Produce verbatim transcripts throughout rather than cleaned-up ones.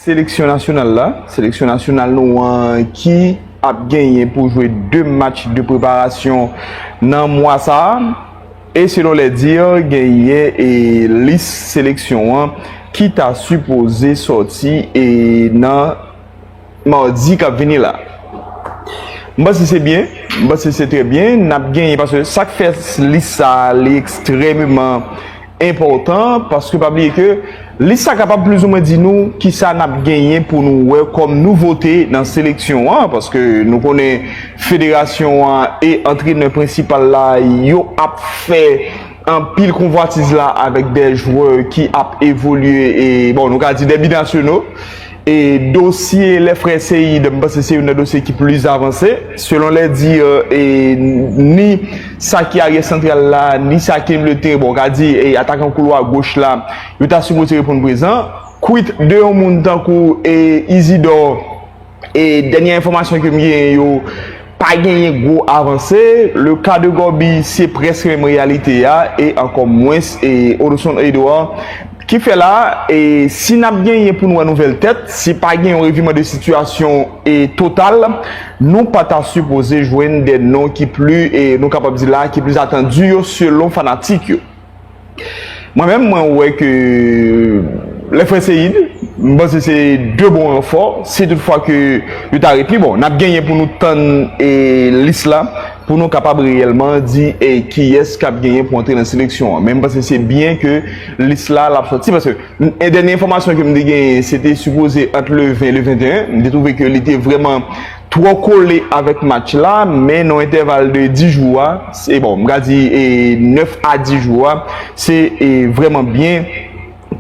Seleksyon nasyonal la, seleksyon nasyonal nou an ki ap genyen pou jwe de match de preparasyon nan mwa sa a. E selon lè dir, genyen e lis seleksyon an ki ta sipoze sòti e nan madi k ap vini la. M panse se byen, m panse se trè byen. N ap genyen, paske sa k fè lis sa a, li ekstrèmeman enpòtan, paske pa bliye ke lis sa kapab plizoumwen di nou kisa n ap genyen pou nou wè kòm nouvote nan seleksyon an, paske nou konnen federasyon an e antrenè prensipal la, yo ap fè anpil konvwatiz la avèk de jwè ki ap evolye, e bon, nou ka di de binasyonal. E dosye lè frè Seyid, m panse se youn nan dosye ki plis avanse. Selon lè dir, e ni sa ki aryè santral la, ni sa ki milye teren, bon, ka di, e atakan koulwa goch la, yo ta sipoze reponn prezan. Kwit de yon moun tankou e Isidor, e dènye enfòmasyon ke m genyen yo, pa genyen gwo avanse. Le ka de Gòbi, se prèske menm reyalite a, e ankò mwens e Odson Edouard. Ki fè la, e si n ap genyen pou n wè nouvèl tèt, si pa gen yon reviman de sitiyasyon e total, nou pa ta sipoze jwenn de non ki pli, e nou kapab di la, ki pli atandi yo selon fanatik yo. Mwen menm, mwen wè ke lè frè Seyid, m panse se de bon ranfò, si toutfwa ke yo ta retni. Bon, n ap genyen pou nou tann e lis la, pou nou kapab reyèlman di e kiyès k ap genyen pou antre nan seleksyon an. Men m panse se byen ke lis la, l ap sòti, paske e dènye enfòmasyon ke m te genyen, se te sipoze ant le ven e le venteyen. M te twouve ke li te vrèman twò kole avèk match la, men nan entèval de dis jou a, se, bon, m ka di, e nèf a dis jou a, se, e vrèman byen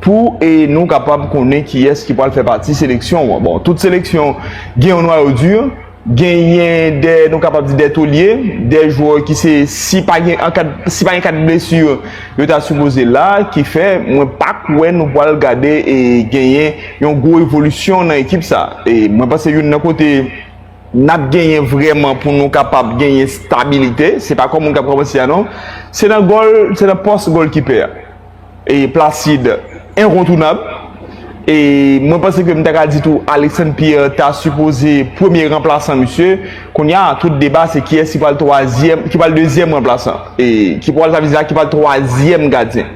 pou, e nou kapab konnen kiyès ki pral fè pati seleksyon an. Bon, tout seleksyon gen yon nwayo di, genyen de, nou kapab di, de tolye, de jwè ki se, si pa gen, an ka, si pa gen ka de blesi, yo ta sipoze la, ki fè, mwen pa kwè nou pral gade e genyen yon gwo evolisyon nan ekip sa. E mwen panse youn nan kote n ap genyen vrèman pou nou kapab genyen stabilite, se pa kòm moun k ap kòmanse a non, se nan gòl, se nan pòs gòlkipè a. E Placide, enkontounab. E mwen panse ke m ta ka di tou, Alexandre Pierre ta sipoze premye ranplasan misye. Kounye a, tout deba se kiyès ki pral twazyèm, ki pral dezyèm ranplasan. E ki pral, sa vle di la, ki pral twazyèm gadyen.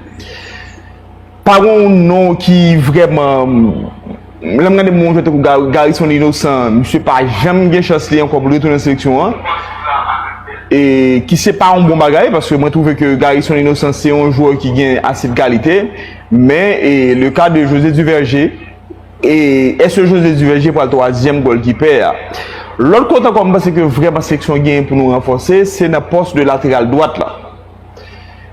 Pa gen yon non ki vrèman, lè m gade moun jwè tankou Ga- Garrison Innocent, misye pa janm gen chans li ankò pou l retounen nan seleksyon an. E ki se pa yon bon bagay, paske mwen twouve ke Garrison Innocent se yon jwè ki gen ase de kalite, men e le ka de José Duverger, e èske José Duverger pral twazyèm gòlkipè a? Lòt kote ankò, m panse ke vrèman seleksyon genyen pou nou ranfòse, se nan pòs de lateral dwat la.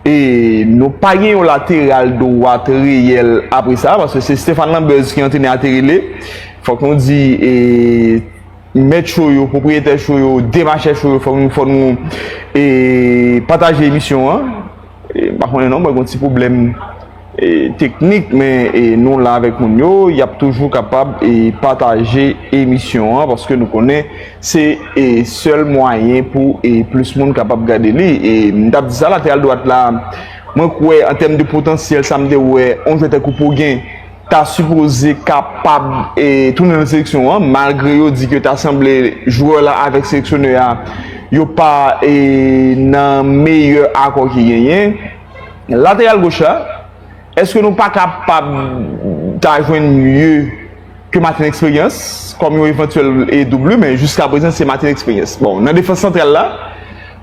E nou pa gen yon lateral dwat reyèl apre sa, paske se Stéphane Lambeuze ki antrenè a te rele. Fòk nou di, e mèt cho yo, pwopriyetè cho yo, demachè cho yo, fò nou, fò nou e pataje emisyon an. E m pa konnen non, mwen gen yon ti pwoblèm e teknik, men e nou la avèk moun yo, y ap toujou kapab e pataje emisyon an, paske nou konnen se e sèl mwayen pou e plis moun kapab gade li. E m t ap di sa, lateral dwat la, mwen kwè an tèm de potansyèl, sa m te wè, yon jwè tankou Poggen ta sipoze kapab e tounen nan seleksyon an, malgre yo di ke ta sanble jwè la avèk seleksyonè a, yo pa e nan meyè akò ki genyen. Lateral goch la, èske nou pa kapab ta jwenn mye ke Martin Experience kòm yon evantyèl e double, men jiska prezan se Martin Experience. Bon, nan defans santral la,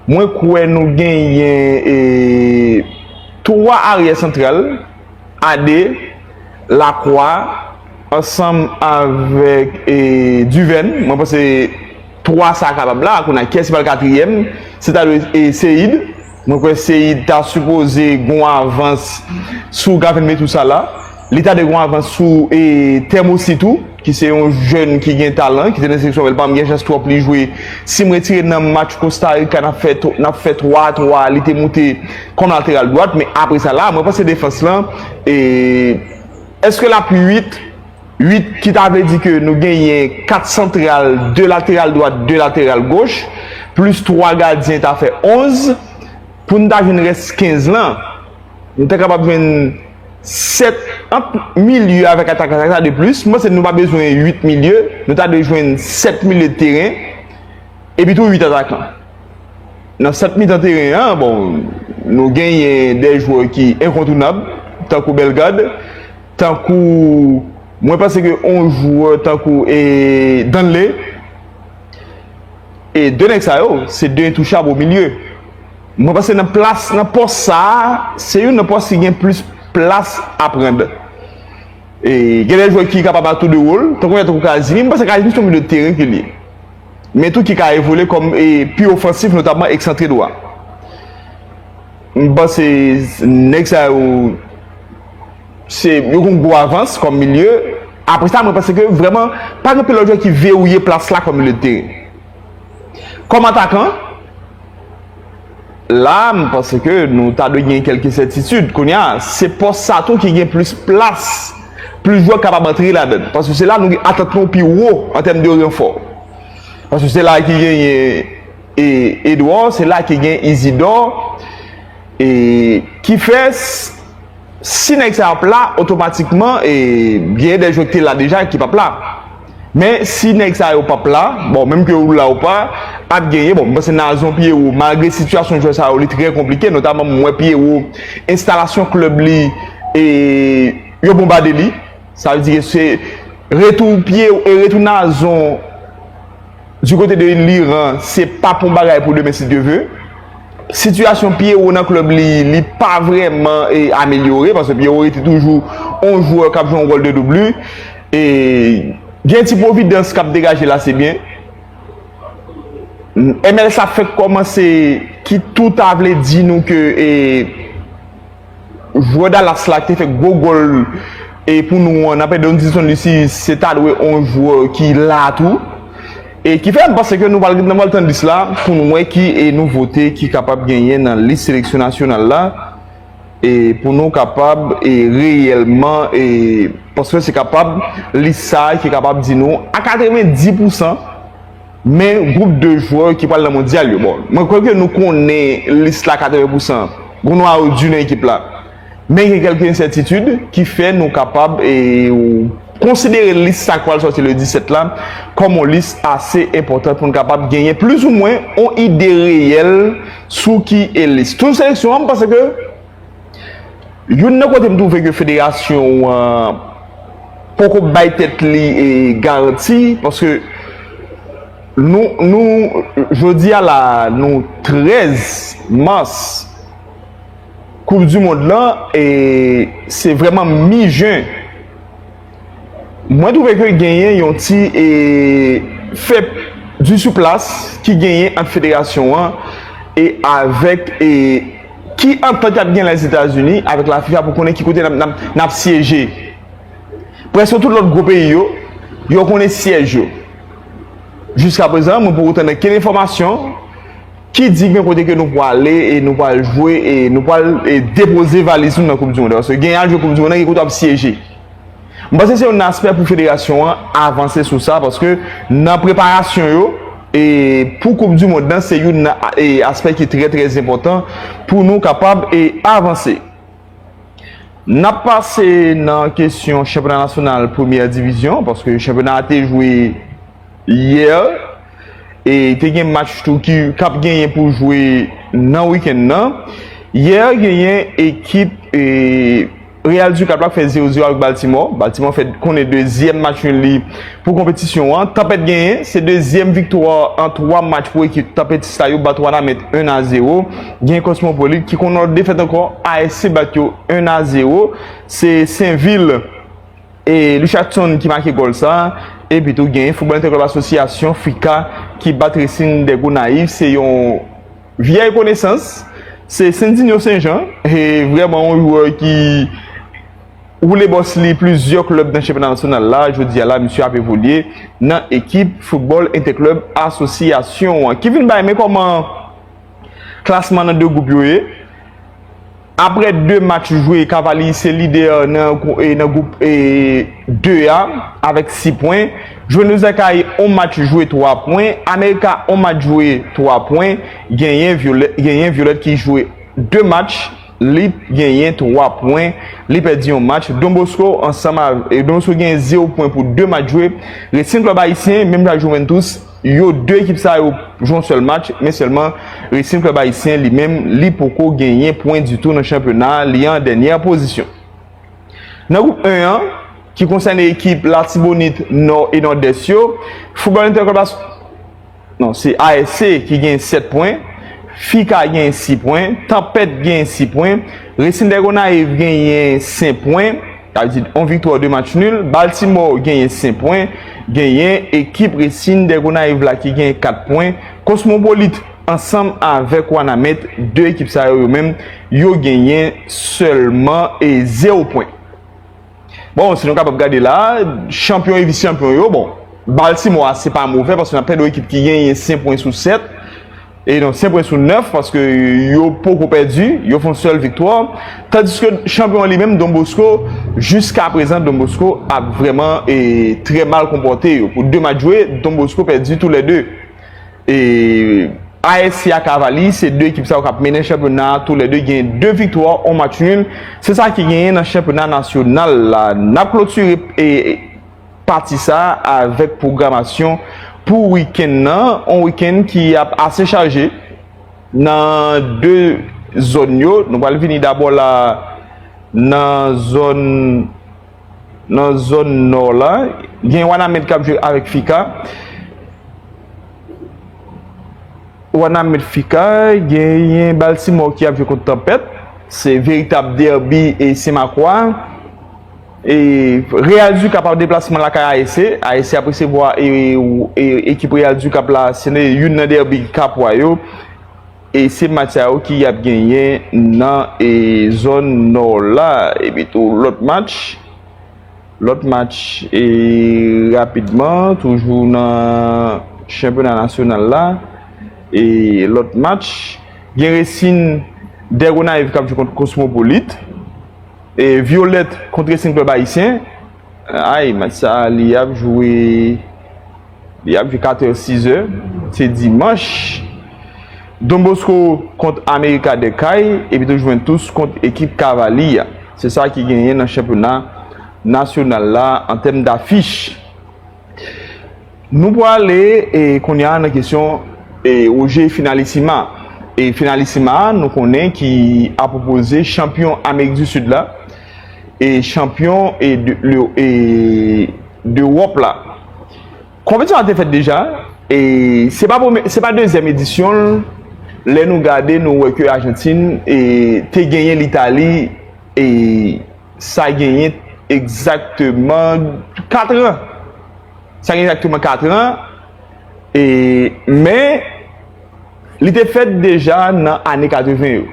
mwen kwè nou genyen e twa aryè santral, Ade, Lacroix, ansanm avèk e Duverne. Mwen panse twa sa kapab la. Kounye a, kiyès ki pral katriyèm? Se ta dwe e Seyid. Mwen kwè Seyid ta sipoze gon avans sou Gaven Methuselah. Li ta dwe gon avans sou e Thermosi tou, ki se yon jèn ki gen talan, ki te nan seleksyon, men l pa gen chans twòp li jwe. Si m retire nan match Costa Rica, n ap fè tw- n ap fè twa a twa, li te moute kòm lateral dwat, men apre sa la, mwen panse defans lan, e èske l ap uit, uit ki ta vle di ke nou genyen kat santral, de lateral dwat, de lateral goch, plis twa gadyen ta fè onz, pou n ta jwenn rès kenz lan, nou ta kapab jwenn sèt ant milye avèk atak, atak la de plis, m panse nou pa bezwen uit milye, nou ta dwe jwenn sèt milye de teren, epi tou uit atakan. Nan sèt mitan teren an, bon, nou genyen de jwè ki enkontounab, tankou Bellegarde, tankou, mwen panse ke yon jwè tankou e Danley, e de nèg sa yo, se de entouchab o milye. Mwen panse nan plas, nan pòs sa a, se youn nan pòs ki gen plis plas a pran. E, gen de jwè ki kapab a tou de wòl, tankou tankou Casimir, mwen panse Casimir se yon milye de teren ke li ye. Men tou ki ka evolye kòm e, pi ofansif, notamman eksantre dwa. M panse nèg sa yo, se, yo gen gwo avans kòm milye. Apre sa, mwen panse ke vrèman, pa gen anpil lòt jwè ki verouye plas la kòm milye de teren. Kòm atakan, la, m panse ke nou ta dwe gen kèlke sètitid. Kounye a, se pòs sa tou ki gen plis plas, plis jwè kapab antre ladan. Paske se la nou gen atant nou pi wo an tèm de ranfò. Paske se la ki genyen e, Edouard, se la ki gen Isidore, e ki fè s- si nèg sa yo ap la, otomatikman, e, genyen de jwè ki te la deja ki p ap la. Men si nèg sa yo p ap la, bon, menm ke ou la ou pa, ap genyen, bon, m panse Nazon Pierrot, malgre sitiyasyon jwè sa yo, li trè konplike, notaman m wè Pierrot, enstalasyon klèb li, e, yo bonbade li. Sa vle di ke se retou Pierrot, e retou Nazon, du côté de l'Iran, se p ap yon bagay pou demen, si Dye ve. Sitiyasyon Pierrot nan klèb li, li pa vrèman e, amelyore, paske Pierrot rete toujou yon jwè k ap jwe yon wòl de doubli. E gen ti pwovidans k ap degaje la, se byen. M L S ap fèk kòmanse, ki tou ta vle di nou ke e, jwè Dallas la ki te fè gwo gòl e pou nou an, n ap ede yon Dinson Lucie, se ta dwe yon jwè ki la tou. E ki fè m panse ke nou pral, nou pral tann lis la pou nou wè ki e nouvote ki kapab genyen nan lis seleksyon nasyonal la. E pou nou kapab e reyèlman e paske se kapab lis sa ki kapab di nou a katrevenndis pousan men gwoup de jwè ki pral nan mondyal yo. Bon, mwen kwè ke nou konnen lis la katreven pousan. Gen nwa yo di nan ekip la. Men gen kèlke ensètitid ki fè nou kapab e, konsidere lis sa k pral sòti le disèt la kòm yon lis ase enpòtan pou n kapab genyen plizoumwen yon ide reyèl sou ki e lis. Tout seleksyon an, m panse ke youn nan kote m twouve ke federasyon an poko bay tèt li e garanti, paske nou, nou, jodi a la, nou trèz mas, Koup di mond lan, e se vrèman mi jen. Mwen twouve ke genyen yon ti e, fè di sou plas ki genyen ant federasyon an e avèk e, ki antant y ap gen Lèzetazini avèk la fifa pou konnen ki kote n ap, n ap, n ap syeje. Prèske tout lòt gwo peyi yo, yo konnen syèj yo. Jiskaprezan, mwen poko tande okenn enfòmasyon ki di gen kote ke nou pwale e nou pral jwe e nou pral e depoze valiz nou nan koup di mond. Paske gen al jwe koup di mond nan, gen kote w ap syeje. M panse se yon aspè pou federasyon an avanse sou sa, paske nan preparasyon yo e pou koup di mond nan, se youn nan e aspè ki trè, trè enpòtan pou nou kapab e avanse. N ap pase nan kesyon chanpyona nasyonal premyè divizyon, paske chanpyona a te jwe yè, e te gen match tou ki, k ap genyen pou jwe nan wikenn nan. Yè, genyen ekip e, Real du Cap la k fè zewo zewo avèk Baltimore. Baltimore fè konnen dezyèm match nil li pou konpetisyon an. Tanpèt genyen, se dezyèm viktwa an twa match pou ekip tanpètis la. Yo bat Wanament en a zewo. Gen Cosmopolite ki konnen yon lòt defèt ankò. A S C bat yo en a zewo. Se Senvil e Richardson ki make gòl sa. Epi tou gen Football Interclub Association, Fika, ki bat Racing de Gonayiv. Se yon vyèy konesans. Se Sendinho Saint-Jean. E vrèman yon jwè ki woule bòs li plizyè klèb nan chanpyona nasyonal la. Jodi a la, misye ap evolye nan ekip Football Interclub Association an. Ki vin bay men kòman klasman nan de gwoup yo ye. Apre de match jwe, Cavaliers se lidè nan, e, nan gwoup e, de a avèk sis pwen. Jwenn Luzakay, yon match jwe, twa pwen. America, yon match jwe, twa pwen. Genyen Vyolèt, genyen Vyolèt ki jwe de match Li genyen twa pwen, li pèdi yon match. Don Bosco ansanm avè, Don Bosco genyen zewo pwen pou de match jwe. Racing Club Haïtien, menm jan ak Juventus, yo de ekip sa yo jwe yon sèl match, men sèlman Racing Club Haïtien li menm, li poko genyen pwen ditou nan chanpyona, li an dènyè pozisyon. Nan gwoup en an, ki konsène ekip Latibonit Nò e Nòdès yo, Football Inter Club Las-, non, se A S C ki gen sèt pwen, Fika gen sis pwen, Tanpèt gen sis pwen, Racing des Gonaïves genyen senk pwen, sa vle di yon viktwa, de match nul, Baltimore genyen senk pwen, genyen ekip Racing des Gonaïves la ki genyen kat pwen, Cosmopolite ansanm avèk Wanament, de ekip sa yo, yo menm, yo genyen sèlman e zewo pwen. Bon, si nou kapab gade la, chanpyon e vis chanpyon yo, bon, Baltimore a, se pa move, paske n ap pale de yon ekip ki genyen senk pwen sou sèt, e non, senk pwen sou nèf, paske yo poko pèdi, yo fè yon sèl viktwa, tandiske chanpyon an li menm, Don Bosco, jiska prezan, Don Bosco ap vrèman e trè mal konpòte yo. Pou de match jwe, Don Bosco pèdi toulède. E A S C a Cavaliers, se de ekip sa yo k ap mennen chanpyona a, toulède gen de viktwa, yon match nul. Se sa ki genyen nan chanpyona nasyonal la. N ap klotire e, pati sa a avèk pwogramasyon pou wikenn nan, yon wikenn ki ap ase chaje nan de zòn yo. Nou pral vini dabò la nan zòn, nan zòn nò la. Gen Wanament k ap jwe avèk Fika. Wanament Fika, genyen Baltimore ki ap jwe kont Tanpèt. Se veritab dèbi e Senmakwa. E Real du Cap ap deplasman lakay A S C. A S C ap resevwa e, e, ekip Real du Cap la, se youn nan dèbi Kapwa yo. E se match sa yo ki ap genyen nan e zòn nò la. Epi tou lòt match, lòt match e rapidman, toujou nan chanpyona nasyonal la. E lòt match, gen Racing des Gonaïves k ap jwe kont Cosmopolite. E Violette kont Racing Club Haïtien. Ay, match sa a, li ap jwe, li ap jwe katrè, sizè. Se dimanch. Don Bosco kont América des Cayes, epi tou Juventus kont ekip Cavaliers. Se sa ki genyen nan chanpyona nasyonal la an tèm dafich. Nou prale e kounye a nan kesyon e Roger Finalissima. E Finalissima a, nou konnen ki ap opoze chanpyon Amerik di Sid la e chanpyon e de, le, e de Ewòp la. Konpetisyon an te fèt deja e se pa premye, se pa dezyèm edisyon l. Lè nou gade, nou wè ke Ajantin e te genyen Litali e sa genyen egzakteman kat an. Sa gen egzakteman kat an. E, men, li te fèt deja nan ane katreven yo.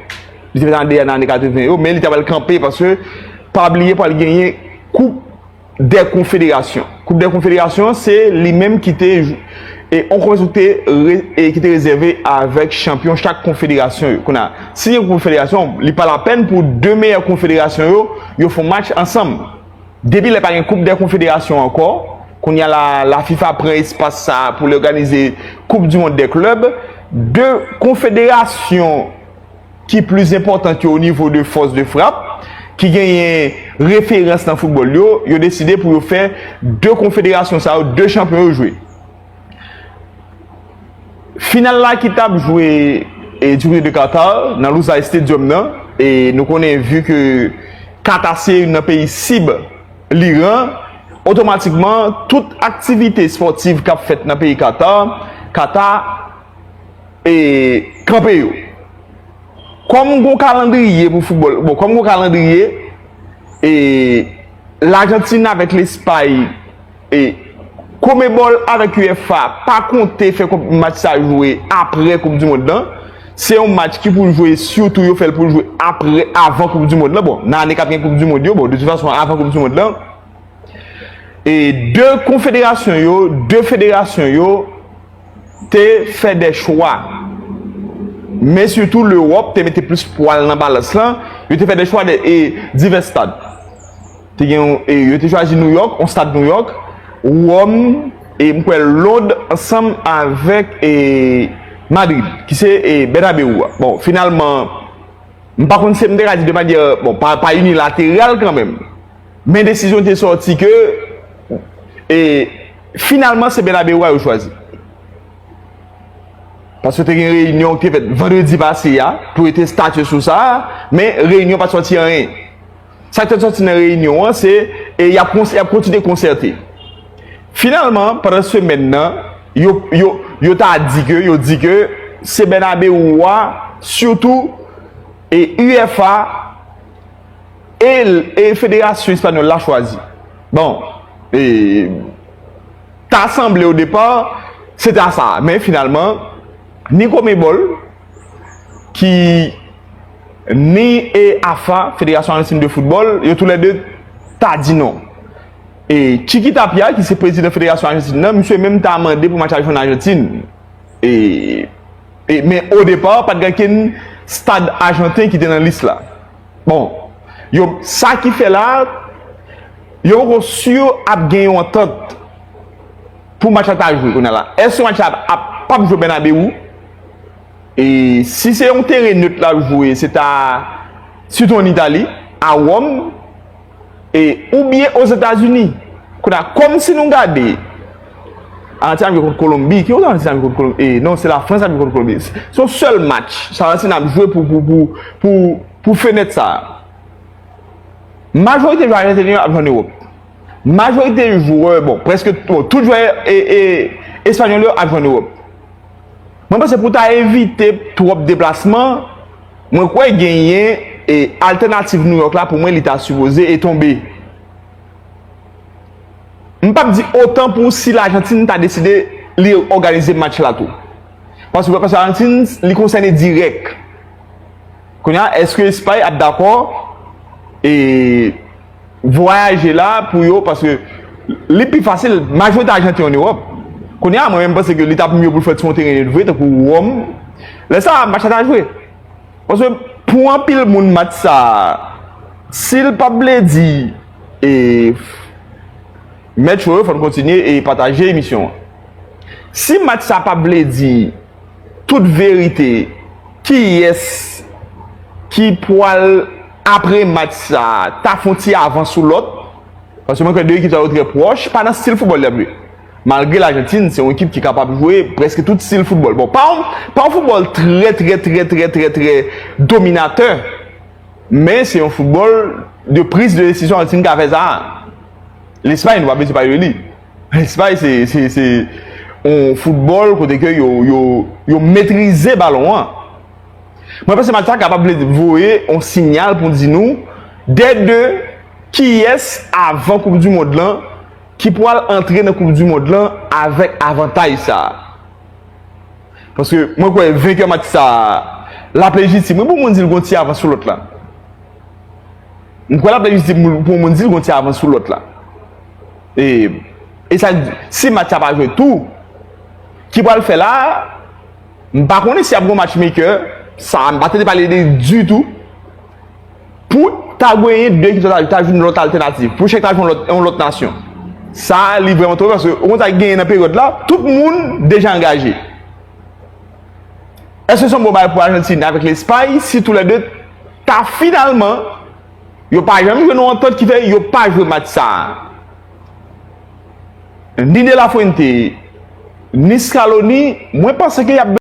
Li te fèt nan, deja nan ane katreven yo, men li ta pral kanpe paske, pa bliye, pral genyen Koup dè Konfederasyon. Koup dè Konfederasyon, se li menm ki te, e, yon konpetans ki te re-, e, ki te rezève avèk chanpyon chak konfederasyon yo. Kounye a, si gen Koup Konfederasyon, li pa lapèn pou de meyè konfederasyon yo, yo fè yon match ansanm. Depi lè pa gen Koup dè Konfederasyon ankò, kounye a la, la FIFA pran espas sa a pou l òganize Koup di Mond dè Klèb, de konfederasyon ki plis enpòtan ke o nivo de fòs de frap, ki genyen referans nan foutbòl yo, yo deside pou yo fè de konfederasyon sa yo, de chanpyon yo jwe. Final la ki t ap jwe e, du côté de Qatar, nan Lusail Stadium nan, e nou konnen, vi ke Qatar se youn nan peyi sib Liran, otomatikman, tout aktivite espòtiv k ap fèt nan peyi Qatar, Qatar e kanpe yo. Kòm gon kalandriye pou foutbòl, bon, kòm gon kalandriye, e Lajantin avèk Lespay, e Conmebol avèk UEFA pa konte fè kont match sa jwe apre Koup di Mond lan. Se yon match ki pou jwe, sitou yo fè l pou l jwe apre, avan Koup di Mond lan. Bon, nan ane k ap gen Koup di Mond yo, bon, de tout fason, avan Koup di Mond lan. E de konfederasyon yo, de federasyon yo te fè de chwa. Men sitou Lewòp te mete plis pwa l nan balans lan, yo te fè de chwa de, e divès stad. Te gen yon, e yo te chwazi New York, yon stad New York, Wòm, e m kwè Lond ansanm avèk e Madrid, ki se e Bernabeu a. Bon, finalman, M pa konn si m te ka di de manyè, bon, pa, pa inilateral kanmenm. Men desizyon te sòti ke, e, finalman, se Bernabeu a yo chwazi. Paske te gen reyinyon ki te fèt vandredi pase a, pou yo te statye sou sa, men reyinyon pa t sòti anyen. Sa k te sòti nan reyinyon an, se, e y ap kons-, y ap kontinye konsète. Finalman, pandan semèn nan, yo, yo, yo ta di ke, yo di ke se Bernabeu a, sitou, e UEFA e, e Federasyon Espanyòl la chwazi. Bon, e, ta sanble o depa, se ta sa, men finalman, ni Conmebol, ki ni e AFA, Federasyon Ajantin de Foutbòl, yo toulède ta di non. E Chiqui Tapia, ki se prezidan Federasyon Ajantin nan, misye menm ta mande pou match la jwe an Ajantin. E, e, men o depa, pa t gen okenn stad ajanten ki te nan lis la. Bon, yo, sa ki fè la, yo poko si ap gen yon antant pou match la ta jwe kounye a la. Èske match la ap, p ap jwe Bernabeu? E si se yon teren net l ap jwe, se ta sitou an Itali, a Wòm, e, oubyen Ozetazini. Kounye a, kòm si nou gade, Ajantin ap jwe kont Kolonbi. Ki kote Ajantin ap jwe kont Kolonbi? E, non, se Lafrans ap jwe kont Kolonbi. Se, se yon sèl match. Sa, Ajantin ap jwe pou, pou, pou, pou, pou fenèt sa a. Majorite jwè ajanten yo ap jwe ann Ewòp. Majorite jwè, bon, prèske, bon, tout jwè e, e, espanyòl yo ap jwe ann Ewòp. Mwen panse pou ta evite twòp deplasman, mwen kwè genyen e altènativ New York la, pou mwen, li ta sipoze e tonbe. M p ap di otan pou si Lajantin ta deside li òganize match la tou. Paske, paske Lajantin, li konsène dirèk. Kounye a, èske Espay ap dakò e vwayaje la pou yo, paske li pi fasil, majorite Ajantin an Ewòp. Kounye a, mwen menm panse ke li t ap mye pou l fèt sou yon teren net vre, tankou Wòm. Lè sa a, match la ta jwe. Paske pou anpil moun, match sa a, si l p ap vle di, e, mèt cho yo, fò n kontinye e pataje emisyon an. Si match sa p ap vle di tout verite, kiyès ki pwal apre match sa a, ta fè yon ti avans sou lòt? Paske mwen kwè de ekip sa yo trè pwòch, pa nan stil foutbòl y ap jwe. Malgre Lajantin, se yon ekip ki kapab jwe prèske tout stil foutbòl. Bon, pa yon, pa yon foutbòl trè, trè, trè, trè, trè, trè dominatè, men se yon foutbòl de priz de desizyon Lajantin ka fè sa a. Lespay, nou pa bezwen pale de li. Lespay, se, se, se yon foutbòl kote ke yo, yo, yo metrize balon an. Mwen panse match sa kapab vle voye yon siyal pou di nou, dè de, kiyès avan Koup di Mond lan ki pral antre nan Koup di Mond lan avèk avantaj sa a. Paske mwen kwè venkè match sa a, l ap lejitim wi pou moun di l gon ti avans sou lòt la. M kwè l ap lejitim pou moun di l gon ti avans sou lòt la. E, e sa, si match sa pa jwe tou, ki pral fè la, m pa konnen si ap gon matchmaker, sa m pa tande pale de ditou. Pou ta genyen de ekip sa ta, ta jwenn lòt altènativ, pou chak ta jwenn lòt, yon lòt nasyon. Sa li vrèman twò, paske ou konn sa k genyen nan peryòd la, tout moun deja angaje. Èske se yon bon bagay pou Ajantin avèk Lespay si toulède ta finalman, yo pa janm jwenn yon antant ki fè yo pa jwe match sa a? Ni De La Fuente, ni Scaloni, mwen panse ke y ap